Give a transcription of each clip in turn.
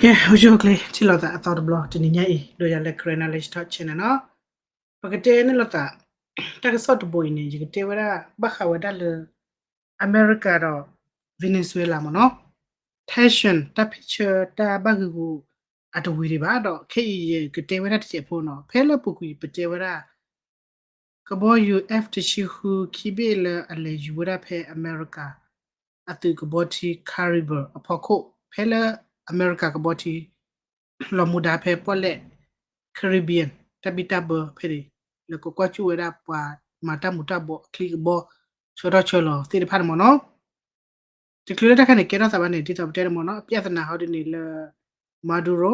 ကဲ အိၣ်ဆူၣ်အိၣ်ချ့ ထံၣ်လိာ်သးအသီတဘျီ တနံၤညါအံၤ ဒီးယၤလၢ Karen Knowledge Talk Channel နီၤ. ပကတဲန့ၣ်လိာ်သး တၢ်ကစီၣ်တဘိအံၤန့ၣ် ယကတဲဝဲဒၣ် ဘၣ်ဃးဝဲဒၣ်လၢ အမဲရကၤဒီး Venezuela မ့ၢ်နီၤ. Tension တၢ်ဖ့ၣ်ဆၢ တၢ်ဘၣ်ဂ့ၢ်ဂူာ် အတဝံၤဒံးဘၣ်ဒီး ခဲအံၤယကတဲဝဲဒၣ်တစဲးဖိနီၤ. ဖဲလၢပူၤကွံာ် ပတဲဝဲဒၣ် ကဘီယူၤ F တဆံဃု ခံဘ့ၣ်လၢအလဲၤယူၤဝဲဒၣ်ဖဲအမဲရကၤ အသုးကဘီထံ Caribe အဖီခိၣ် ဖဲလၢအမဲရကၤကဘီထံ လီၤမူဒါဖဲပီၣ်လဲၣ် Caribbean တၢ်ဘံၣ်တၢ်ဘၢဖဲန့ၣ် လၢကကွၢ်ကၠူၣ်ဝဲဒၣ်ပှၤမၤတၢ်မူၤတၢ်ဘှီးအချံကဘီ ဆၢထီၣ်ဆၢလီၤသ့ၣ်တဖၣ်န့ၣ်မ့ၢ်နီၤ. တချုးလၢတၢ်ခါန့ၣ် ကဲထီၣ်သးဘၣ်န့ၣ် ဒ်သိးပတဲန့ၣ်မ့ၢ်နီၤ အပြဿနာဟီဒ်န့ၣ်လၢ Maduro,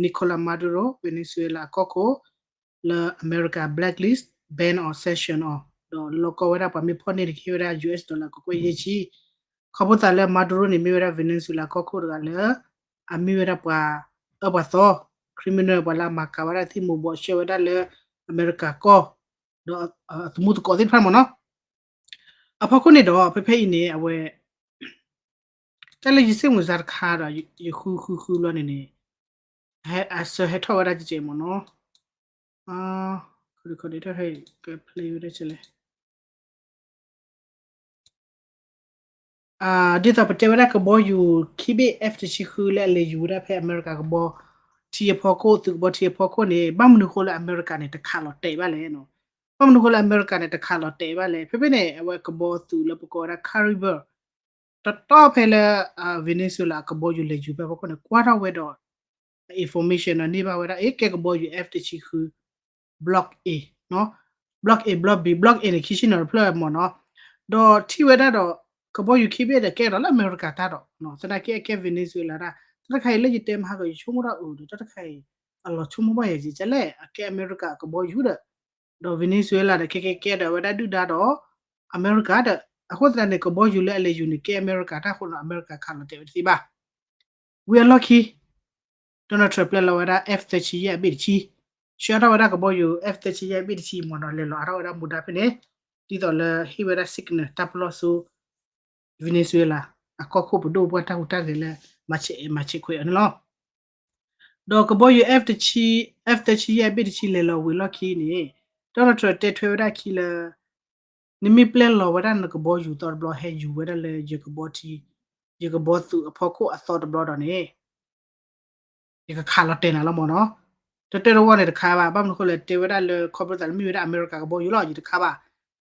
Nicolas Maduro, Venezuela အကီၢ်ခိၣ် လၢအမဲရကၤ blacklist, ban or sanction အီၤ ဒီးလီၤကီဝဲဒၣ်ပှၤမ့ၢ်ဖီၣ်န့ၢ်တက့ၢ်ဝဲဒၣ် US dollar ကကွဲၢ်ယဲၢ်ဆံ ခီဖျိသးလၢ Maduro န့ၣ် မ့ၢ်ဝဲဒၣ် Venezuela ကီၢ်ခိၣ်တဂၤလၢ အမ့ၢ်ဝဲဒၣ်ပှၤအၢပှၤသီ criminal ပှၤလၢအမၤကၤဝဲဒၣ်သ့ၣ်မူၤဘှီးဆှၢဝဲဒၣ်လၢအမဲရကၤကီၢ် ဒီးအသမူသကိးသ့ၣ်တဖၣ်မ့ၢ်နီၤ. အဖီခိၣ်န့ၣ်ဒီး ဖဲဖဲအံၤန့ၣ် အဝဲ တၢ်လၢယစ့ၣ်မုာ်စါတခါဒီး ယဃုဃုဃုလီၤန့ၣ်န့ၣ် အစၢဟဲထီၣ်ဝဲဒၣ်ကဲကဲမ့ၢ်နီၤ. ခီဒထ က play ဝဲဒၣ်လဲၣ်. ဒ်သိးပတဲဝဲဒၣ်ကဘီယူၤခံဘ့ၣ် F တဆံဃု လၢအလဲၤယူၤဝဲဒၣ်ဖဲအမဲရကၤကဘီထံအဖီခိၣ် သုးကဘီထံအဖီခိၣ်န့ၣ် ဘၣ်မနုၤဃိလၢအမဲရကၤန့ၣ် တခးလီၤတဲာ်ဘၣ်လဲၣ်. ဘၣ်မနုၤဃိလၢအမဲရကၤန့ၣ် တခးလီၤတဲာ်ဘၣ်လဲၣ်. ဖဲဖဲန့ၣ် အဝဲကဘီသုးလၢပကိးဝဲဒၣ် Caribe တီတီဖဲလၢ Venezuela အကဘီယူၤလဲၤယူၤဖဲအဖီခိၣ်န့ၣ် ကွၢ်ထီၣ်ဝဲဒီး information န့ၣ်ဘၣ်ဝဲဒၣ် အ့ ကဲကဘီယူၤ F တဆံဃု Block A, Block A, Block B, Block A န့ၣ် ခံဆံနီၤတဖျၢၣ်မ့ၢ်နီၤ. ဒီးထံၣ်ဝဲဒၣ်ဒီး ကဘီယူၤခံဘ့ၣ်ဒီးကဲဒီးလၢအမဲရကၤတၢ်ဒီး သနာ်က့အကဲ Venezuela တၢ် တၢ်တခါအံၤလၢယတဲမဟါကီး ယဆိကမိၣ်တၢ်အုးဒီး တၢ်တခါအံၤ အလီၤဆိကမိၣ်ဘၣ်ယဲၤကလဲၣ် အကဲအမဲရကၤအကဘီယူၤဒီး ဒီး Venezuela ဒီး ခဲကဲကဲဒီးဝဲဒၣ်ဒုၣ်ဒါဒီး အမဲရကၤဒီး အဃိသတးန့ၣ် ကဘီယူၤလၢအလဲၤယူၤန့ၣ် ကဲအမဲရကၤတၢ်အဃိဒီး အမဲရကၤခးလီၤတဲာ်ဝဲတသ့ဘၣ်. ဝံၤအလီၢ်ခံ Donald Trump ပျဲလီၤဝဲဒၣ် F သၢဆံယဲၢ်အဘ့ၣ်တဆံ, ဆှၢထီၣ်ဝဲဒၣ်ကဘီယူၤ F သၢဆံယဲၢ်အဘ့ၣ်တဆံမ့ၢ်ဒီး လဲၤလီၤအါထီၣ်ဝဲဒၣ်မူဒါဖဲန့ၣ် ဒ်သိးလၢဟ့ၣ်ဝဲဒၣ် signal တၢ်ပလီၢ်ဆူ Venezuela အကီၢ်ခိၣ်ပဒိၣ်ပှၢ်တၢ်ဟူးတၢ်ဂဲၤလၢ မၤဆဲးအဲၣ်မၤဆဲးခွဲးအီၤန့ၣ်လီၤ. ဒီးကဘီယူၤ F သၢဆံယဲၢ်အဘ့ၣ်တဆံလဲၤလီၤဝံၤအလီၢ်ခံန့ၣ် Donald Trump တဲထွဲဝဲဒၣ်ခံလၢ နမ့ၢ်ပျဲလီၤဝဲဒၣ်နကဘီယူၤသီတဘျီ ဟဲယူၤဝဲဒၣ်လၢယကဘီထံ ယကဘီသုးအဖီခိၣ်အသီတဘျီဒီးန့ၣ် ယကခးလီၤတဲာ်နၤလီၤမ့ၢ်နီၤ. တတၢၢ်တဝီန့ၣ်တခါဘၣ်, ဘၣ်မနုၤဃိလဲၣ် တဲဝဲဒၣ်လၢခီဖျိသးလၢမ့ၢ်ဝဲဒၣ်အမဲရကၤကဘီယူၤလီၤ ယတခးဘၣ်.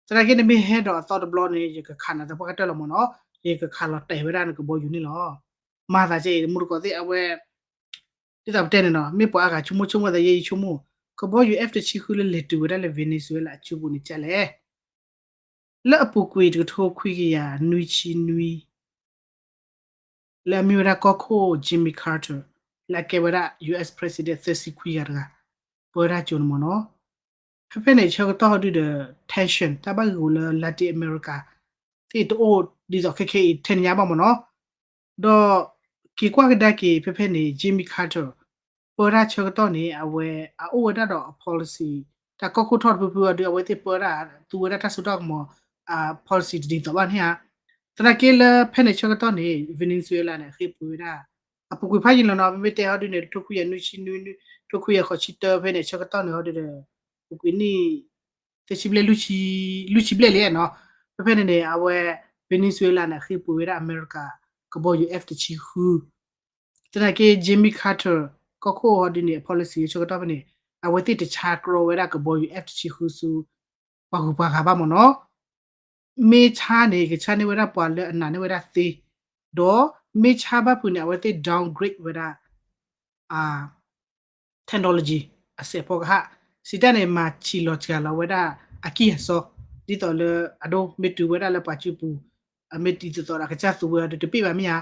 သနာ်က့နမ့ၢ်ဟဲဒီးအသီတဘျီန့ၣ် ယကခးနၤသပှၢ်ကတၢၢ်လီၤမ့ၢ်နီၤ, ယကခးလီၤတဲာ်ဝဲဒၣ်နကဘီယူၤန့ၣ်လီၤ. မၤသးကဲအံၤ မူတကိးသ့ၣ်အဝဲ ဒ်သိးပတဲန့ၣ်နီၤ မ့ၢ်ပှၤအါဂၤဆိကမိၣ်ဆိကမိၣ်သးယဲယဆိကမိၣ် ကဘီယူၤ F တဆံဃုလၢလဲၤတုၤဝဲဒၣ်လၢ Venezuela အစုပူၤန့ၣ်ကလဲၣ် လၢအပူၤကွံာ်တကထိခွံကယၤနွံဆံနွံ လၢအမ့ၢ်ဝဲဒၣ်ကီၢ်ခိၣ် Jimmy Carter လၢအကဲဝဲဒၣ် US President သၢဆံခွံဂၤတဂၤ ပၢတၢ်ကၠိန့ၣ်မ့ၢ်နီၤ. ဖဲဖဲန့ၣ် ဆၢကတီၢ်ဟီဒုဒီး tension တၢ်ဘၣ်ဂ့ၢ်ဂူာ်လၢ Latin America သ့ၣ်တအိၣ်ဒ်သိးခဲခဲအံၤထဲန့ၣ်ညါဘၣ်မ့ၢ်နီၤ. ဒီးက့ၤကွၢ်ကဒါက့ၤ ဖဲဖဲန့ၣ် Jimmy Carter ပၢတၢ်ဆၢကတီၢ်န့ၣ် အဝဲအအိၣ်ဝဲဒၣ်ဒီးအ policy တၢ်ကီၢ်ခိၣ်ထီၣ်တဖုဖုအီၤဒီး အဝဲသ့ၣ်ပၢတၢ်သူဝဲဒၣ်တၢ်စိတၢ်ကမီၤ အ policy တဒ်သိးဘၣ်န့ၣ်ဧါ. သနာ်က့လၢဖဲန့ၣ်ဆၢကတီၢ်န့ၣ် Venezuela န့ၣ် အဃ့ပှ့ၤဝဲဒၣ် အပူၤကွံာ်ဖးယံာ်လီၤနီၤ မ့မ့ၢ်တဲဟီဒုန့ၣ် တကထိခွံကယၤနွံဆံနွံ တကထိခွံကယၤဃိးဆံတၢ ဖဲန့ၣ်ဆၢကတီၢ်န့ၣ်ဟီဒုဒီး ပူၤကွံာ်နံၣ် သၢဆံဘျဲၣ် လွံၢ်ဆံဘျဲၣ်လံနီၤ. ဖဲဖဲန့ၣ်န့ၣ် အဝဲ Venezuela န့ၣ် အဃ့ပှ့ၤဝဲဒၣ်အမဲရကၤကဘီယူၤ F တဆံဃု သနာ်က့ Jimmy Carter ကီၢ်ခိၣ်ဟီဒုန့ၣ် အ policy ဆၢကတီၢ်ဖဲန့ၣ် အဝဲသ့ၣ်တဆါကြီဝဲဒၣ်ကဘီယူၤ F တဆံဃုဆူ ပှၤဂုၤပှၤဂၤဘၣ်မ့ၢ်နီၤ. မ့ၢ်ဆါန့ၣ် ကဆါန့ၢ်ဝဲဒၣ်ပှၤလၢအနာ်န့ၢ်ဝဲဒၣ်သ့, ဒီးမ့ၢ်ဆါဘၣ်ဖုးန့ၣ် အဝဲသ့ၣ် downgrade ဝဲဒၣ် technology အစဲးဖီကဟၣ် စံးတၢ်န့ၣ် မၤဆံးလီၤစှၤလီၤဝဲဒၣ်အကံၢ်အစီ, ဒ်သိးလၢအဒိမ့ၢ်တုၤဝဲဒၣ်လၢပှၤစုပူၤ အမ့ၢ်ဒ်သိးသိးဒီး ကစၢ်သူဝဲအီၤဒီးတပ့ၢ်ဘၣ်မ့ၢ်ဧါ.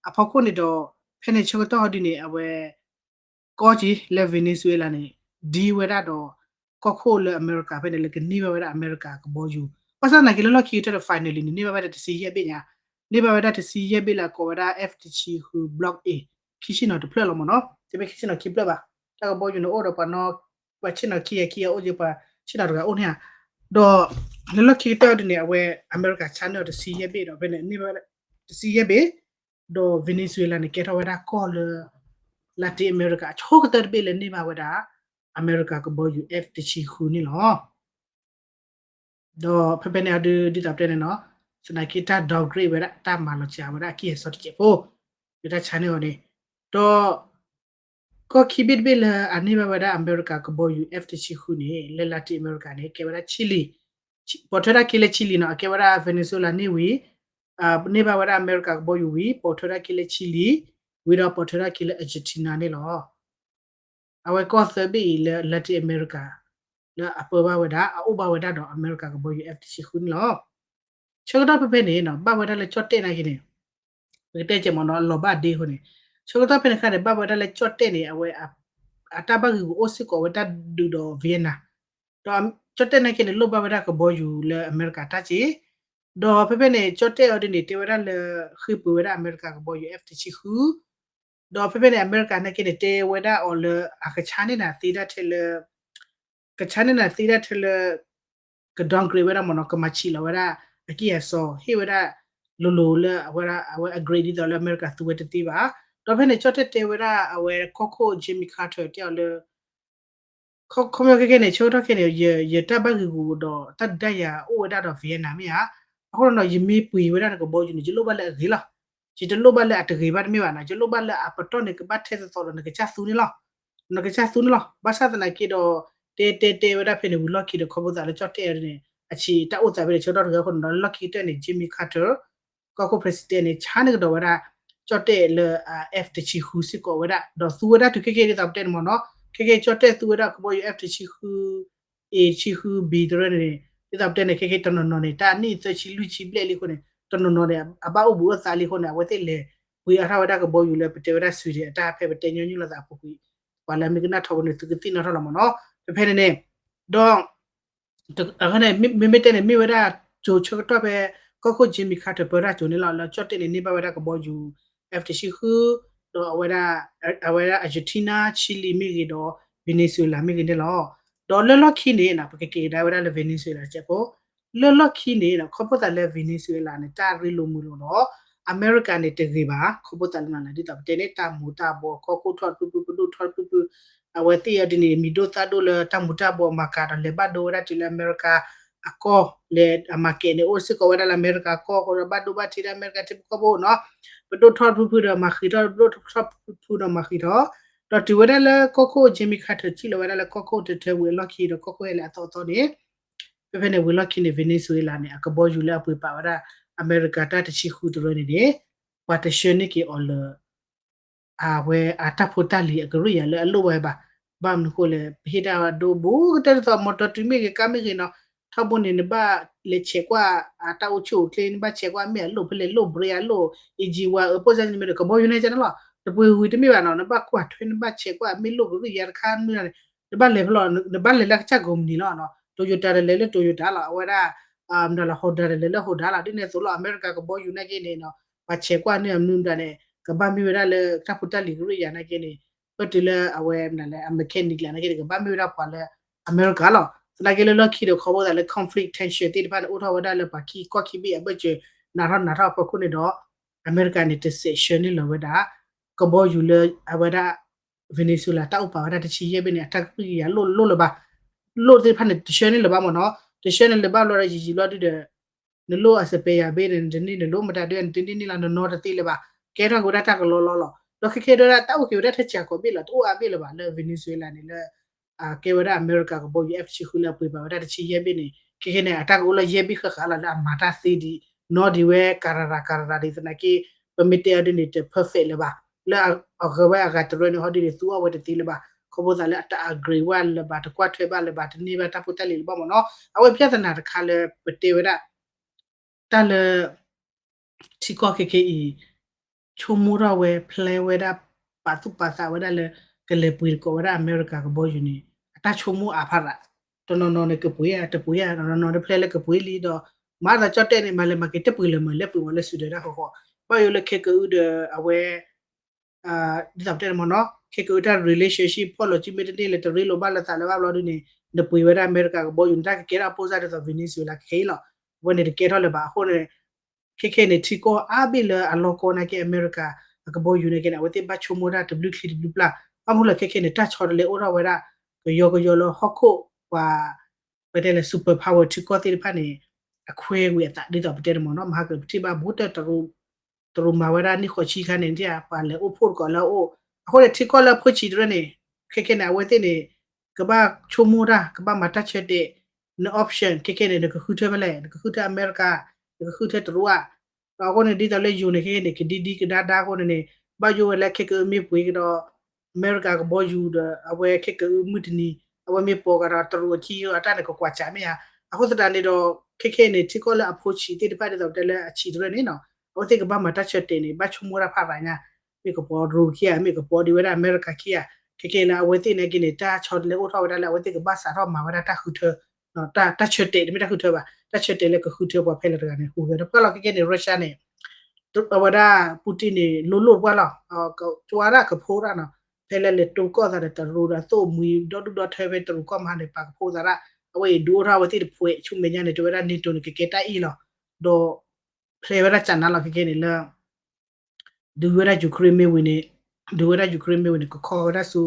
အဖီခိၣ်န့ၣ်ဒီး ဖဲန့ၣ်ဆၢကတီၢ်ဟီဒုန့ၣ် အဝဲ ကီၢ်က့ၤလၢ Venezuela န့ၣ် ဒ်ဝဲဒၣ်ဒီး ကီၢ်ခိၣ်လၢအမဲရကၤဖဲန့ၣ် လၢကန့ၢ်ဘၣ်ဝဲဒၣ်အမဲရကၤကဘီယူၤ, ဘၣ်ဆၣ်သနာ်က့လၢလီၢ်ခံကတၢၢ်ဒီး finally န့ၣ် န့ၢ်ဘၣ်ဝဲဒၣ်တဆံယဲၢ်ဘ့ၣ်ညါ, န့ၢ်ဘၣ်ဝဲဒၣ်တဆံယဲၢ်ဘ့ၣ်လၢအကိးဝဲဒၣ် F တဆံဃု Block A ခံဆံနီၤတဖျၢၣ်လီၤမ့ၢ်နီၤ, တမ့ၢ်ခံဆံနီၤခံဖျၢၣ်ဘၣ်. တၢ်ကဘီယူၤန့ၣ်အိၣ်ဒီးပှၤနီၤ ပှၤဆ့ၣ်နီၤခံဂၤခံဂၤအိၣ်က့ၤ ပှၤဆ့ၣ်နီၤတဂၤအိၣ်န့ၣ်ဧါ. ဒီးလၢလီၢ်ခံကတၢၢ်ဒ်န့ၣ် အဝဲအမဲရကၤဆါန့ၢ်အီၤတဆံယဲၢ်ဘ့ၣ်ဒီး ဖဲန့ၣ်န့ၢ်ဘၣ်တဆံယဲၢ်ဘ့ၣ်, ဒီး Venezuela န့ၣ် ကဲထီၣ်ဝဲဒၣ်ကီၢ်လၢ Latin America အဆိကတၢၢ်တဘ့ၣ်လၢန့ၢ်ဘၣ်ဝဲဒၣ် အမဲရကၤကဘီယူၤ F တဆံဃုန့ၣ်လီၤ. ဒီးဖဲဖဲန့ၣ်အဒုး ဒ်သိးပတဲန့ၣ်နီၤ, သနာ်က့တၢ် downgrade ဝဲဒၣ် တၢ်မၤလီၤစှၤဝဲဒၣ်အကံၢ်အစီတစဲးဖိ, လၢတၢ်ဆါန့ၢ်အီၤန့ၣ်, ဒီး ကီၢ်ခံဘ့ၣ်တဘ့ၣ်လၢအန့ၢ်ဘၣ်ဝဲဒၣ်အမဲရကၤကဘီယူၤ F တဆံဃုန့ၣ် လၢ Latin America န့ၣ် ကဲဝဲဒၣ် Chile, ပိာ်ထွဲဒၣ်က့ၤလၢ Chile နီၤ, အကဲဝဲဒၣ် Venezuela န့ၢ်ဝံၤ န့ၢ်ဘၣ်ဝဲဒၣ်အမဲရကၤကဘီယူၤဝံၤ ပိာ်ထွဲဒၣ်က့ၤလၢ Chile, ဝံၤဒီးပိာ်ထွဲဒၣ်က့ၤလၢ Argentina န့ၣ်လီၤ. အဝဲကီၢ်သၢဘ့ၣ်အံၤလၢ Latin America လၢအပၢဘၣ်ဝဲဒၣ် အအိၣ်ဘၣ်ဝဲဒၣ်ဒီးအမဲရကၤကဘီယူၤ F တဆံဃုန့ၣ်လီၤ. ဆၢကတီၢ်ဖဲဖဲန့ၣ်နီၤ ဘၣ်ဝဲဒၣ်လၢကၠီၣ်တဲၣ်နာ်က့န့ၣ်, ပကတဲကဲမ့ၢ်နီၤ လီၤဘၣ်ဒ့အဃိန့ၣ်, ဆၢကတီၢ်ဖဲန့ၣ်အခါန့ၣ် ဘၣ်ဝဲဒၣ်လၢကၠီၣ်တဲၣ်န့ၣ် အဝဲ အတၢ်ဘၣ်ဂံာ်ဂူာ်အိၣ်စ့ၢ်ကီးဝဲတၢ်ဒုးဒီး Vietnam, ဒီးကၠီၣ်တဲၣ်နာ်က့န့ၣ် လိၣ်ဘၣ်ဝဲဒၣ်ကဘီယူၤလၢအမဲရကၤတၢ်က့, ဒီးဖဲဖဲန့ၣ် ကၠီၣ်တဲၣ်အီၤဒ်န့ၣ် တဲဝဲဒၣ်လၢ ဃ့ပှ့ၤဝဲဒၣ်အမဲရကၤကဘီယူၤ F တဆံဃု, ဒီးဖဲဖဲန့ၣ် အမဲရကၤနာ်က့န့ၣ် တဲဝဲဒၣ်အီၤလၢ အကဆါန့ၢ်နၤသ့ဒၣ်ထဲလၢ ကဆါန့ၢ်နၤသ့ဒၣ်ထဲလၢ က downgrade ဝဲဒၣ်မ့ၢ်နီၤ ကမၤဆံးလီၤဝဲဒၣ် အကံၢ်အစီ ဟ့ၣ်ဝဲဒၣ် လိၤလိၤလၢအဝဲဒၣ် အဝဲ upgrade ဒ်သိးလၢအမဲရကၤသူဝဲတသ့ဘၣ်. ဒီးဖဲန့ၣ် ကၠီၣ်တဲၣ်တဲဝဲဒၣ်အဝဲကီၢ်ခိၣ် Jimmy Carter တဲအီၤလၢ ခီဖျိခဲကဲန့ၣ် ဆၢကတီၢ်ခဲန့ၣ် ယတၢ်ဘၣ်ဂံာ်ဂူာ်ဒီးတၢ်ဒုးတၢ်ယၤအိၣ်ဝဲဒၣ်ဒီး Vietnam မ့ၢ်ဧါ, အဃိဒီး ယမ့ၢ်ပှ့ၤဝဲဒၣ်နကဘီယူၤန့ၣ် ယလိၣ်ဘၣ်လၢအဂ့ၤလီၤ. ယတလိၣ်ဘၣ်လၢအတဂ့ၤဘၣ်တမ့ၢ်ဘၣ်နီၤ, ယလိၣ်ဘၣ်လၢအပတီၢ်န့ၣ်ကဘၣ်ထဲသိးသိးဒီး နကစၢ်သူန့ၣ်လီၤ. နကစၢ်သူန့ၣ်လီၤ. ဘၣ်ဆၣ်သနာ်က့ဒီး တဲတဲတဲဝဲဒၣ်ဖဲန့ၣ် ဝံၤလီၢ်ခံဒီး ခီဖျိသးလၢကၠီၣ်တဲၣ်န့ၣ် အဆံးတၢ်အိၣ်သးဖဲန့ၣ် ဆၢကတီၢ်တဂၤအဃိန့ၣ်ဒီး လၢလီၢ်ခံကတၢၢ်န့ၣ် Jimmy Carter ကီၢ်ခိၣ် president န့ၣ် ဆါန့ၢ်ကဒီးဝဲဒၣ် ကၠီၣ်တဲၣ်လၢ F တဆံဃုစ့ၢ်ကီးဝဲဒၣ် ဒီးသူဝဲဒၣ်တုၤခဲကဲဒ်သိးပတဲန့ၣ်မ့ၢ်နီၤ, ခဲကဲကၠီၣ်တဲၣ်သူဝဲဒၣ်ကဘီယူၤ F တဆံဃု A တဆံဃု B တရၢန့ၣ် ဒ်သိးပတဲန့ၣ် ခဲကဲတနီၤနီၤန့ၣ် တၢ်နံၣ်သၢဆံလွံၢ်ဆံဘျဲၣ်လံအဃိန့ၣ် တနီၤနီၤန့ၣ် အဘၣ်အိၣ်ဘှံးအိၣ်သါလံအဃိန့ၣ် အဝဲသ့ၣ်လဲၤပှ့ၤအါထီၣ်ဝဲဒၣ်ကဘီယူၤလၢပတဲဝဲဒၣ် Sweden အတၢ်ဖဲပတဲညီနုၢ်လိာ်သးအပူၤကွံာ် ပှၤလၢအမ့ၢ်ကနၣ်ထီၣ်ဝဲန့ၣ် သုကသ့ၣ်နီၣ်ထီၣ်လီၤမ့ၢ်နီၤ, ဖဲဖဲန့ၣ်န့ၣ် ဒီး အဃိန့ၣ် မ့မ့ၢ်တဲန့ၣ် မ့ၢ်ဝဲဒၣ် ကၠိၤဆၢကတီၢ်ဖဲ ကီၢ်ခိၣ် Jimmy Carter ပၢတၢ်ကၠိၤန့ၣ်လီၤ. လၢကၠီၣ်တဲၣ်န့ၣ် န့ၢ်ဘၣ်ဝဲဒၣ်ကဘီယူၤ F တဆံဃု ဒီးအဝဲဒၣ် အဝဲဒၣ် Argentina, Chile မ့ၢ်ဂ့ၤဒီး Venezuela မ့ၢ်ဂ့ၤန့ၣ်လီၤ. ဒီးလၢလီၢ်ခံန့ၣ် ပကက့ၤကဒါဝဲဒၣ်လၢ Venezuela တစဲးဖိ, လၢလီၢ်ခံန့ၣ် ခီဖျိသးလၢ Venezuela န့ၣ် တၢ်ရ့လိာ်မုာ်လိာ်ဒီး အမဲရကၤန့ၣ်တဂ့ၤဘၣ်, ခီဖျိသးလၢနၤလၢ ဒ်သိးပတဲန့ၣ် တၢ်မူၤတၢ်ဘှီး ကီၢ်ခိၣ်ထီၣ်တဖုဖု ပဒိၣ်ထီၣ်တဖုဖု အဝဲသ့ၣ်အီၤဒ်န့ၣ် မံၤဒိၣ်သၣ်ဒိၣ်လၢတၢ်မူၤတၢ်ဘှီးမၤကၤဒီး လဲၤဘၣ်ဒိဝဲဒၣ်တုၤလၢအမဲရကၤအကီၢ် လဲၤအ market န့ၣ် အိၣ်စ့ၢ်ကီးဝဲဒၣ်လၢအမဲရကၤကီၢ်အဃိဒီး ဘၣ်ဒိဘၣ်ထံးဒၣ်အမဲရကၤထံဖိကီၢ်ဖိနီၤ, ပဒိၣ်ထီၣ်တဖုဖုဒီးမၤဃံးထီၣ် ပဒိၣ်ထီၣ်တဖုဖုဒီးမၤဃံးထီၣ်, ဒီးတုၤဝဲဒၣ်လၢကီၢ်ခိၣ် Jimmy Carter ထံၣ်လီၤဝဲဒၣ်လၢကီၢ်ခိၣ်တထၢဝံၤအလီၢ်ခံဒီး ကီၢ်ခိၣ်ဟဲလၢအသီအသီန့ၣ် ဖဲဖဲန့ၣ် ဝံၤလီၢ်ခံန့ၣ် Venezuela န့ၣ် အကဘီယူၤလၢအပှ့ၤပာ်ဝဲဒၣ် အမဲရကၤတၢ်တဆံဃုတရၢန့ၣ်န့ၣ် ပှၤတဆှၢန့ၢ်က့ၤအီၤလၢ အဝဲအတၢ်ဖိတၢ်လံၤအကရူၢ်ယၤလၢအလိၣ်ဝဲဘၣ်. ဘၣ်မနုၤအဃိလဲၣ် ပဟ့ၣ်တၢ်ဒိဘိကတၢၢ်ဒ်သိး မီတီတုၤမ့ၢ်ဂ့ၤ ကါမ့ၢ်ဂ့ၤနီၤ, ထီဘိန့ၣ် နဘၣ်လဲၤဆဲးကွၢ်အတၢ်အိၣ်ဆူၣ်အိၣ်ချ့ နဘၣ်ဆဲးကွၢ်မ့ၢ်အလိၣ်ဖဲလဲၣ် လိၣ် brake အလိၣ် engine oil အပိၢ်စၢ်န့ၣ်မ့ၢ်ဒီး ကဘီယူၤန့ၣ်ကန့ၣ်လီၤ. တပှ့ၤဝံၤတမ့ၢ်ဘၣ်နီၤ, နဘၣ်ကွၢ်ထွဲ နဘၣ်ဆဲးကွၢ် မ့ၢ်လိၣ်ကရူၢ်ယၤတခါမ့ၢ်န့ၣ် နဘၣ်လဲၤဖဲလီၤ နဘၣ်လဲၤလၢကစၢ်ကိးမုၢ်နံၤလီၤနီၤ. Toyota ဒီးလဲၤလၢ Toyota လီၤ အဝဲဒၣ် မတၤလီၤ Honda ဒီးလဲၤလၢ Honda လီၤ. ဒ်န့ၣ်အသိးလီၤ အမဲရကၤကဘီယူၤနာ်က့န့ၣ်နီၤ ပှၤဆဲးကွၢ်န့ၢ်အမနုၤမတၤန့ၣ် ကဘၣ်မ့ၢ်ဝဲဒၣ်လၢတၢ်ဖိတၢ်လံၤကရူၢ်ယၤနာ်က့န့ၣ် ပတုၤလၢအဝဲမတၤလဲၣ် အ mechanic လၢနာ်က့န့ၣ် ကဘၣ်မ့ၢ်ဝဲဒၣ်ပှၤလၢအမဲရကၤလီၤ. သနာ်က့လၢလီၢ်ခံဒီးခီဖျိသးလၢ conflict tension သ့ၣ်တဖၣ်န့ၣ် အိၣ်ထီၣ်ဝဲဒၣ်လၢပှၤခံကီၢ်ခံဘ့ၣ်အဘၢၣ်စၢၤ နးထီၣ်နးထီၣ်အဖီခိၣ်န့ၣ်ဒီး အမဲရကၤန့ၣ် တစဲးဆှၢန့ၢ်လီၤဝဲဒၣ် ကဘီယူၤလၢအဝဲဒၣ် Venezuela တၢ်အိၣ်ပာ်ဝဲဒၣ်တဆံယဲၢ်ဘ့ၣ်န့ၣ် အတၢ်ကရူၢ်ကရၢလိၣ်လိၣ်လၢၤဘၣ်. လိၣ်သ့ၣ်တဖၣ်န့ၣ် တဆှၢန့ၢ်လၢၤဘၣ်မ့ၢ်နီၤ. တဆှၢန့ၢ်လၢၤဘၣ်ဘျီဒီး ယံာ်ယံာ်ဘျီဒုဒီး နလိၣ်အ spare ဘ့ၣ်န့ၣ် နတန့ၢ် နလိၣ်မတၤဒု နတန့ၢ်န့ၢ်လီၤ နနီတသ့လၢၤဘၣ်. ကဲထီၣ်က့ၤဝဲဒၣ်တၢ်ကလီလီလီၤ. ဒီးခဲကဲဒၣ် တၢ်အိၣ်က့ၤဝဲဒၣ်ထဲစှၤကိးဘ့ၣ်လီၤ တအိၣ်အါဘ့ၣ်လၢၤဘၣ် လၢ Venezuela န့ၣ်လၢ ကဲဝဲဒၣ်အမဲရကၤကဘီယူၤ F တဆံဃုလၢအပှ့ၤပာ်ဝဲဒၣ်တဆံယဲၢ်ဘ့ၣ်န့ၣ် ခဲကဲန့ၣ် အတၢ်ကအိၣ်လီၤယဲၢ်ဘ့ၣ်ဃၣ်ဃၣ်လီၤ လၢအမၤတၢ်သ့ဒံးနီၢ်ဒံးဝဲ ကရၤရၤ ကရၤရၤဒံးသနာ်က့ ပမ့ၢ်တဲအီၤဒ်န့ၣ် တ perfect လၢၤဘၣ်. လၢအဂၤဝဲအဂၤတရၢန့ၣ် ဟီဒ်န့ၣ် သူအီၣ်ဝဲတသ့လၢၤဘၣ်. ခီဖျိသးလၢအတ upgrade ဝဲလၢၤဘၣ် တကွၢ်ထွဲဘၣ်လၢၤဘၣ် တန့ၢ်ဘၣ်တၢ်ဖိတၢ်လံၤလၢၤဘၣ်မ့ၢ်နီၤ. အဝဲ ပြဿနာ တခါလၢပတဲဝဲဒၣ် တၢ်လၢ ထံကီၢ်ခဲကဲအံၤ ဆိကမိၣ်ထီၣ်ဝဲ plan ဝဲဒၣ် ပာ်သူၣ်ပာ်သးဝဲဒၣ်လၢ ကလဲၤပှ့ၤသကိးဝဲဒၣ်အမဲရကၤကဘီယူၤန့ၣ် အတၢ်ဆိကမိၣ်အါဖးရး တနီၤနီၤန့ၣ် ကပှ့ၤဧါ တပှ့ၤဧါ တနီၤနီၤန့ၣ် plan လၢကပှ့ၤလံဒီး မၤသးကၠီၣ်တဲၣ်န့ၣ် မၤလဲၤမၤက့ၤတပှ့ၤလၢၤမး လဲၤပှ့ၤမးလၢ Sweden တၢ်ဃီဃီ ဘၣ်ယိၣ်လၢခဲကအုဒီးအဝဲ ဒ်သိးပတဲန့ၣ်မ့ၢ်နီၤ ခဲကအုတၢ် relationship ဖီၣ်လိာ်စုမ့ၢ်တန့ၢ်လၢတရ့လိာ်ဘၣ်လၢၤသးလၢၤဘၣ်ဘျီဒ်န့ၣ် နပှ့ၤဝဲဒၣ်အမဲရကၤကဘီယူၤန့ၣ် တၢ်ကကဲထီၣ်အပိၢ်စၢ်ဒ်သိး Venezuela ခဲအံၤလီၤ. အဝဲန့ၣ်တကဲထီၣ်လၢၤဘၣ်အဃိန့ၣ် ခဲခဲန့ၣ် ထံကီၢ်အါဘ့ၣ်လၢအလီၢ်ကီနာ်က့ အမဲရကၤ အကဘီယူၤန့ၣ်က့န့ၣ် အဝဲသ့ၣ်ဘၣ်ဆိကမိၣ်တၢ်တဘျုးချံတဘျုးပျၢ်, ဘၣ်မနုၤလဲၣ်ခဲခဲန့ၣ် တၢ်ဆီတလဲအိၣ်ထီၣ်ဝဲဒၣ် ကယီကယီလၢဟီၣ်ခိၣ်ပှၤ ပတဲလၢ super power ထံကီၢ်သ့ၣ်တဖၣ်န့ၣ် အခွဲးဝံၤအသးဒ်သိးပတဲန့ၣ်မ့ၢ်နီၤ, မဟါကပထံၣ်ဘၣ်ဘူးတၢ် တရူးမၤဝဲဒၣ်နံၣ်ဃိးဆံခါန့ၣ် ပှၤလဲၤအိၣ်ဖှိၣ်တကိးလၢအအိၣ်, အဃိန့ၣ် ထံကီၢ်လၢအဖိဆံးတရၢန့ၣ် ခဲခဲန့ၣ် အဝဲသ့ၣ်န့ၣ် ကဘၣ်ဆိကမိၣ်တၢ် ကဘၣ်မၤတၢ်ဆၢတဲာ်, န option ခဲခဲန့ၣ် နကဃုထၢဖဲလဲၣ်, နကဃုထၢအမဲရကၤ, နကဃုထၢတရူးဧါ, ဒီးအဃိန့ၣ် ဒ်သိးလၢယိၤန့ၣ် ခဲခဲန့ၣ် ကဒံဒံကဒါဒါအဃိန့ၣ်န့ၣ် ဘၣ်ယိၣ်ဝဲလၢခဲကအုမ့ၢ်ပှ့ၤကဒီး အမဲရကၤကဘီယူၤဒီး အဝဲခဲကအုမုၢ်တနံၤ အဝဲမ့ၢ်ပိာ်ကဒီးတရူးအခံအတၢ်န့ၣ် ကကွၢ်စးမ့ၢ်ဧါ, အဃိသတးန့ၣ်ဒီး ခဲခဲန့ၣ် ထံကီၢ်လၢအဖိဆံးသ့ၣ်တဖၣ်ဒ်သိးပတဲလၢအဆံးတရၢန့ၣ်နီၤ အဝဲသ့ၣ်ကဘၣ်မၤတၢ်ဆၢတဲာ်န့ၣ် ဘၣ်ဆိကမိၣ်တၢ်ဖးရၤညါ, မ့ၢ်ကပိာ်တရူးခံဧါ, မ့ၢ်ကပိာ်ဒံးဝဲဒၣ်အမဲရကၤခံဧါ, ခဲခဲလၢအဝဲသ့ၣ်န့ၣ်က့န့ၣ် တၢ်ဆီတလဲအိၣ်ထီၣ်ဝဲဒၣ်လၢအဝဲသ့ၣ်ကဘၣ်စးထီၣ်မၤဝဲဒၣ်တၢ်ဃုထၢ တၢ်ဆၢတဲာ် တမ့ၢ်တၢ်ဃုထၢဘၣ်, တၢ်ဆၢတဲာ်လၢကဃုထၢပှၤဖဲလဲၣ်တဂၤန့ၣ် ဟူးဂဲၤဒီးပှဲၤလီၤ. ခဲခဲန့ၣ် Russia န့ၣ် အဝဲဒၣ် Putin န့ၣ် လိၣ်လိၣ်ပှၢ်လီၤ, ကဝါဒၣ်ကဖိတၢ်နီၤ, ဖဲလၢလဲၤတိကီၢ်သးဒီးတရူးဒီးသိၣ်မှံဒီဒူၣ်ဒီထၢဖဲတရူးကီၢ်မဟါန့ၣ် ပာ်ကဖိသးဒၣ်, အဝဲအံၤဒုးအိၣ်ထီၣ်အဝဲသ့ၣ်တဖှဲး ဆူမဲာ်ညါန့ၣ် တဲဝဲဒၣ် NATO န့ၣ် ကကဲတၢ်အ့ၣ်လီၤ, ဒီး ဖျဲဝဲဒၣ်ကနါလီၤ ခဲခဲန့ၣ်လၢ ဒုးဝဲဒၣ် Ukraine မ့ၢ်ဝံၤန့ၣ်, ဒုးဝဲဒၣ် Ukraine မ့ၢ်ဝံၤန့ၣ် ကခီဝဲဒၣ်ဆူ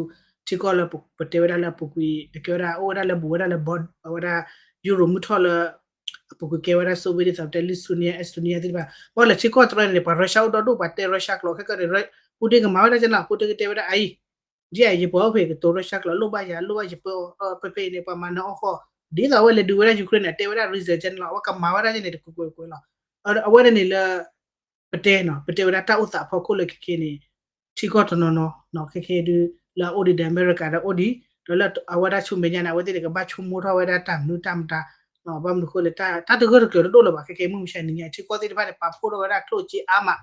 ထံကီၢ်လၢပတဲဝဲဒၣ်လၢအပူၤကွံာ် ကဲဝဲဒၣ် အိၣ်ဝဲဒၣ်လၢဘူးဝဲဒၣ်လၢ အဝဲဒၣ် Europe မုၢ်ထီၣ်လၢ အပူၤကွံာ်ကဲဝဲဒၣ် Soviet ဒ်သိးပတဲ Lithuania Estonia သ့ၣ်တဖၣ်, ဘၣ်လၢထံကီၢ်တရၢန့ၣ် ပှၤ Russia အိၣ်ဒီဒူၣ် ပှၤတဲ Russia ကျိာ် ခဲကနံၣ်န့ၣ် Putin ကမၤဝဲဒၣ်ကနါလီၤ, Putin ကတဲဝဲဒၣ်အအံၤ ဒ်အံၤ ယပှၤအိၣ်ဖဲကတိၤ Russia ကျိာ် လိၣ်ဘၣ်ယၤ လိၣ်ဘၣ်ယပၢ ဖဲဖဲအံၤန့ၣ် ပှၤမၤနၢၤအီၣ်ဃီ, ဒ်သိးအဝဲလဲၤဒုးဝဲဒၣ် Ukraine န့ၣ် အတဲဝဲဒၣ် reason ကနါလီၤ, အဝဲကမၤဝဲဒၣ်ကနံၣ်န့ၣ် တကွဲးကွဲးကွဲးလီၤ, အဝဲန့ၣ်န့ၣ်လၢ ပတဲနီၤ ပတဲဝဲဒၣ်တၢ်အိၣ်သးဖီခိၣ်လၢခဲခဲန့ၣ် ထံကီၢ်တနီၤနီၤ ခဲခဲဒုး လၢအအိၣ်ဒံးဒီးအမဲရကၤဒီးအိၣ်ဒံး, ဒီးလၢအဝဲဒၣ်ဆူမဲာ်ညါန့ၣ် အဝဲသ့ၣ်န့ၣ် ကဘၣ်ဆိကမိၣ်ထီၣ်ဝဲဒၣ်တၢ်မနုၤတၢ်မတၤ, ဘၣ်မနုၤဃိလၢ တၢ်တဂၢၢ်တကျၢၤတဒိၣ်လၢၤဘၣ် ခဲခဲမုၢ်မဆါနံၤညါ ထံကီၢ်သ့ၣ်တဖၣ်န့ၣ် ပာ်ဖှိၣ်ထီၣ်ဝဲဒၣ်ကျိၣ်စ့အါမး,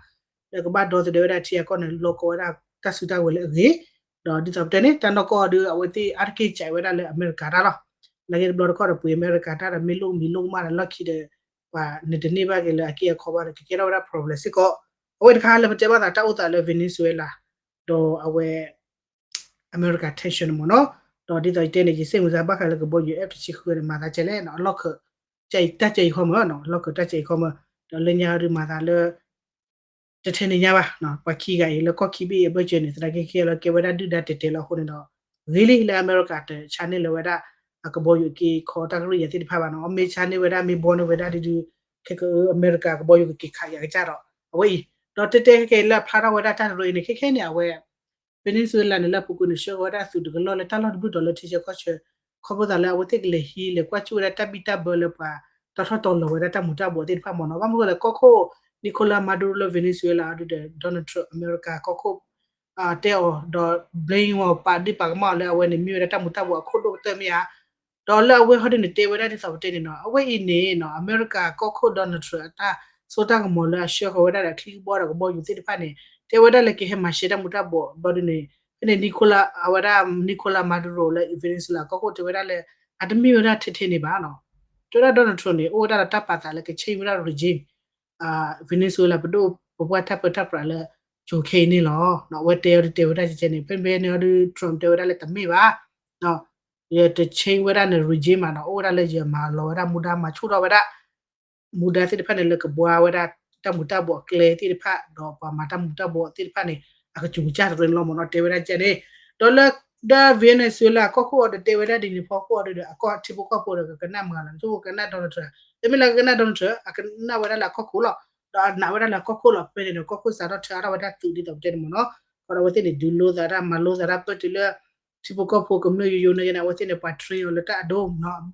ဒီးကဘၣ်ဒီသဒၢဝဲဒၣ်ထံအကီၢ်န့ၣ် လီၤကီဝဲဒၣ်တၢ်စုတၢ်ဝဲၤလၢအဂ့ၤ, ဒီးဒ်သိးပတဲန့ၣ် တၢ်နီၢ်ကီၢ်အီၤဒုး အဝဲသ့ၣ်အါတက့ၢ်စံးဝဲဒၣ်လၢအမဲရကၤတၢ်လီၤ, နာ်က့တဘျီတခီၣ်ဒီးပှ့ၤအမဲရကၤတၢ်ဒီး မ့ၢ်လိၣ်မံၤလိၣ်ကမၣ်ဒီးလီၢ်ခံဒီး ပှၤန့ၣ်တန့ၢ်ဘၣ်က့ၤလၢအက့အခီဘၣ်ဒီး ကကဲထီၣ်ဝဲဒၣ် problem စ့ၢ်ကီး, အဝဲတခါလၢပတဲဘၣ်သးတၢ်အိၣ်သးလၢ Venezuela ဒီးအဝဲ အမဲရကၤ tension န့ၣ်မ့ၢ်နီၤ, ဒီးဒ်သိးယတဲန့ၣ် ယစ့ၣ်မုၢ်သးဘၣ်ဃးလၢကဘီယူၤ F တဆံဃုန့ၣ် မၤသးကဲလဲၣ်နီၤ အလီၢ်ခၢၣ် တၢ်ကဲအံၤခီမ့ၢ်နီၤ အလီၢ်ခၢၣ်တၢ်ကဲအံၤခီမ့ၢ်, ဒီးလၢညါဒုးမၤသးလၢ တထဲန့ၣ်ညါဘၣ်, ပှၤခံဂၤအံၤလၢကီၢ်ခံဘ့ၣ်အံၤအဘၢၣ်စၢၤန့ၣ် သနာ်က့ခဲလၢာ်ကဲဝဲဒၣ်ဒုၣ်ဒါတဲာ်တဲာ်လီၤအဃိန့ၣ်ဒီး ဂ့ၤလံလၢအမဲရကၤတဆါန့ၢ်လၢၤဝဲဒၣ် အကဘီယူၤအက့ခီတၢ်ကရၢၢ်ယၤသ့ၣ်တဖၣ်ဘၣ်နီၤ, အမ့ၢ်ဆါန့ၢ်ဝဲဒၣ်မ့ၢ်ဘီန့ၢ်ဝဲဒၣ်ဒုးဒုး ခဲကအၢ အမဲရကၤကဘီယူၤကက့ၤခးယၤကစၢ်ဒီး အဝဲအံၤ, ဒီးတဲတဲခဲကဲလၢအဖျါထီၣ်ဝဲဒၣ်တၢ်တရၢအံၤန့ၣ် ခဲခဲန့ၣ် အဝဲ Venezuela န့ၣ် လၢအပူၤကွံာ်န့ၣ် ဆှၢဃီၤဝဲဒၣ်သုးတကလီၢ်လၢတၢ်လီၢ်တဘျုးတီၤလၢထံဆၢကီၢ်ဆၢ, ခီဖျိသးလၢအဝဲသ့ၣ်ကလဲၤဟံးလဲၤကွၢ်စူၣ်ဝဲဒၣ်တၢ်ဘံၣ်တၢ်ဘၢလၢပှၤတီထီၣ်တီလီၤဝဲဒၣ်တၢ်မူၤတၢ်ဘှီးသ့ၣ်တဖၣ်မ့ၢ်နီၤ, ဘၣ်မနုၤဃိလဲၣ် ကီၢ်ခိၣ် Nicolas Maduro လၢ Venezuela အီၤဒုဒီး Donald Trump အမဲရကၤကီၢ်ခိၣ် တဲအီၤဒီး blame အီၤ ပာ်ဒ့ၣ်ပာ်ကမၣ်အီၤလၢအဝဲန့ၣ် မ့ၢ်ဝဲဒၣ်တၢ်မူၤတၢ်ဘှီးအခိၣ်ဒိၣ်ကတၢၢ်မ့ၢ်ဧါ, ဒီးလၢအဝဲဟီဒုန့ၣ် တဲဝဲဒၣ်ဒ်သိးပတဲန့ၣ်နီၤ, အဝဲအံၤန့ၣ်နီၤ အမဲရကၤကီၢ်ခိၣ် Donald Trump အတၢ်စိတၢ်ကမီၤလၢအဆှၢဃီၤဝဲဒၣ်ဒီးချံကဘီဒီးကဘီယူၤသ့ၣ်တဖၣ်န့ၣ် တဲဝဲဒၣ်လၢကဟဲမၤရှဲတၢ်မူၤတၢ်ဘှီးဘျီဒုန့ၣ်, ဖဲန့ၣ် Nicolas အဝဲဒၣ် Nicolas Maduro လၢ Venezuela ကီၢ်ခိၣ်တဲဝဲဒၣ်လၢ အတမ့ၢ်ဝဲဒၣ်ထဲထဲန့ၣ်ဘၣ်နီၤ, တဲဝဲဒၣ် Donald Trump န့ၣ် အိၣ်ဝဲဒၣ်ဒီးတၢ်ပာ်သးလၢက change ဝဲဒၣ် regime Venezuela ပဒိၣ်ပပှၢ်တၢ်ပၢတၢ်ပြးလၢ ကၠိၤခဲအံၤန့ၣ်လီၤ. အဝဲတဲအီၤဒုးတဲဝဲဒၣ်ကဲကဲန့ၣ် ဖဲန့ၣ်အီၤဒုး Trump တဲဝဲဒၣ်လၢတမ့ၢ်ဘၣ်, ယတ change ဝဲဒၣ်န့ၣ် regime ဘၣ်နီၤ, အိၣ်ဝဲဒၣ်လၢယမၤလီၤဝဲဒၣ်မူဒါမၤဆူၣ်ထီၣ်ဝဲဒၣ် မူဒါသ့ၣ်တဖၣ်န့ၣ် လၢကဘှါဝဲဒၣ်တၢ်မူၤတၢ်ဘှီးအကျဲသ့ၣ်တဖၣ် ဒီးပှၤမၤတၢ်မူၤတၢ်ဘှီးသ့ၣ်တဖၣ်န့ၣ် အကစူၤကစၢ်တရၢန့ၣ်လီၤမ့ၢ်နီၤ, တဲဝဲဒၣ်ကဲန့ၣ်, ဒီးလၢ ဒီး Venezuela ကီၢ်ခိၣ်အီၤဒီးတဲဝဲဒၣ်ဒ်န့ၣ်ဖီခိၣ်အီၤဒုဒီး အကီၢ်ထံဖိကီၢ်ဖိဒီးကကနၣ်မုာ်လီၤ, ဆိကကနၣ် Donald Trump, တမ့ၢ်လၢကကနၣ် Donald Trump အကနၣ်ဝဲဒၣ်လၢအကီၢ်ခိၣ်လီၤ, ဒီးအနာ်ဝဲဒၣ်လၢအကီၢ်ခိၣ်လီၤ, ဖဲန့ၣ်ဒီး ကီၢ်ခိၣ်စးထီၣ်ထၢအါထီၣ်ဝဲဒၣ်သုးဒ်သိးပတဲန့ၣ်မ့ၢ်နီၤ, ဒီးအဝဲသ့ၣ်န့ၣ် ဒုးလိသးတၢ်မၤလိသးတၢ်ပၢၢ်တုၤလၢ ထံဖိကီၢ်ဖိကမျၢၢ်ယိယိန့ၣ် အဝဲသ့ၣ်န့ၣ် ပှၤ train အီၤလၢတၢ်အဒိ,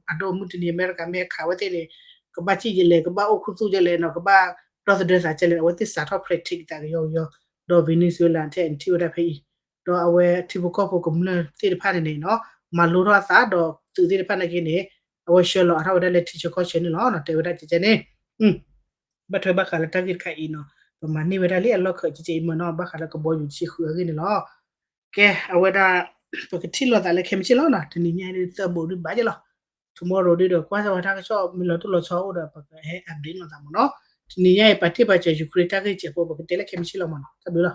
အဒိမုၢ်တနံၤအမဲရကၤမ့ၢ်ခးအဝဲသ့ၣ်န့ၣ် ကဘၣ်စံၣ်ယလဲၣ် ကဘၣ်အိၣ်ခူသူၣ်ယလဲၣ်နီၤ ကဘၣ်ဒီသဒၢသးကဲလဲၣ် အဝဲသ့ၣ်စးထီၣ် practice သးကယီကယီ, ဒီး Venezuela ထဲအံၤထံၣ်ဝဲဒၣ်ဖဲအံၤ, ဒီးအဝဲထံဖိကီၢ်ဖိကမျၢၢ်သ့ၣ်တဖၣ်န့ၣ်န့ၣ်နီၤ မၤလိထီၣ်အသးဒီးသုးသ့ၣ်တဖၣ်နာ်က့န့ၣ် အဝဲဆှၢလီၤအါထီၣ်ဝဲဒၣ်လၢထံဆၢကီၢ်ဆၢန့ၣ်လီၤ, တဲဝဲဒၣ်ကဲကဲန့ၣ် ဘၣ်ထွဲဘၣ်ဃးလၢတၢ်ဂ့ၢ်တခါအံၤနီၤ ပမၤန့ၢ်ဝဲဒၣ်လံအလီၢ်ခၢၣ်ကဲကဲအံၤမ့ၢ်နီၤ ဘၣ်ဃးလၢကဘီယူၤဆံဃုအဂ့ၢ်န့ၣ်လီၤ. ကဲ အဝဲဒၣ် ပကထံၣ်လိာ်သးလၢခဲမုၢ်ဆ့ၣ်လီၤနီၤ, တနံၤညါဒုးသၢဘိးဒုးဘၣ်ယဲလီၤ, tomorrow ဒုးဒီးကွၢ်စၢၤဝဲတၢ်ကစီၣ် မ့ၢ်လီၤတိၢ်လီၤဆီအိၣ်ဒီး ပကဟဲ update လိာ်သးမ့ၢ်နီၤ, တနံၤညါအံၤ ပာ်တ့ၢ်ပာ်စၢၤ Ukraine တၢ်ဂ့ၢ်စဲးဖိ ပကတဲလၢခဲမုၢ်ဆ့ၣ်လီၤမ့ၢ်နီၤ, တၢ်ဘျုးလီၤ.